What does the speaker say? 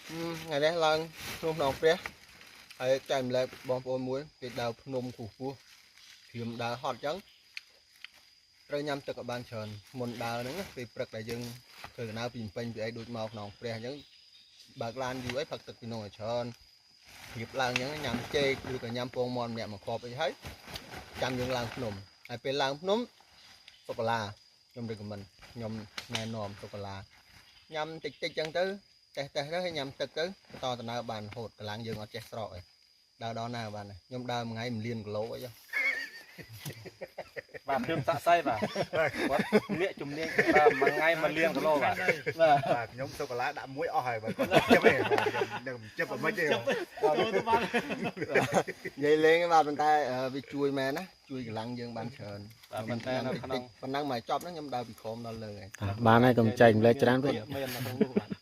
ថ្ងៃនេះឡើងភ្នំខ្នងព្រះហើយចែកម្លែកបងប្អូនមួយគេដើរភ្នំគោះពោះព្រាមដើរហត់អញ្ចឹងត្រូវញ៉ាំទឹកឲ្យបានច្រើនមុនដើរហ្នឹងណាពេលព្រឹកដែលយើងធ្វើដំណើរពីភ្នំពេញពីអីដូចមកខ្នងព្រះអញ្ចឹងបើកឡានយូរអីផឹកទឹកពីនោះឲ្យច្រើនរៀបឡើងអញ្ចឹងញ៉ាំចេកឬក៏ញ៉ាំពងមាន់ម្នាក់មួយគ្រាប់អីហើយចាំយើងឡើងភ្នំហើយពេលឡើងភ្នំសូកូឡាខ្ញុំ recommend ខ្ញុំណែនាំសូកូឡាញ៉ាំតិចតិចអញ្ចឹងទៅ តេះតេះទៅហើយញ៉ាំទឹកទៅបន្តដំណើរបានរហូតកម្លាំងយើងអត់ចេះស្រកឯងដើរដល់ណាបានដែរខ្ញុំដើរមួយថ្ងៃ1លានគីឡូអីចុះ បាទខ្ញុំសាក់សៃបាទគាត់លាកជំនាញបាទមួយថ្ងៃ1លានគីឡូបាទ បាទ បាទខ្ញុំសូកូឡាដាក់មួយអស់ហើយបាទគាត់ជិបទេនឹងជិបមិនទេ ចូលទៅបាន និយាយលេងបាទប៉ុន្តែវាជួយមែនណាជួយកម្លាំងយើងបានច្រើន បាទប៉ុន្តែនៅក្នុង ប៉ុណ្ណឹងមកចប់ហ្នឹងខ្ញុំដើរពីក្រោមដល់លើហើយ បានហើយកុំចែកម្លែកច្រើនពេក មាននៅក្នុងនោះបាទ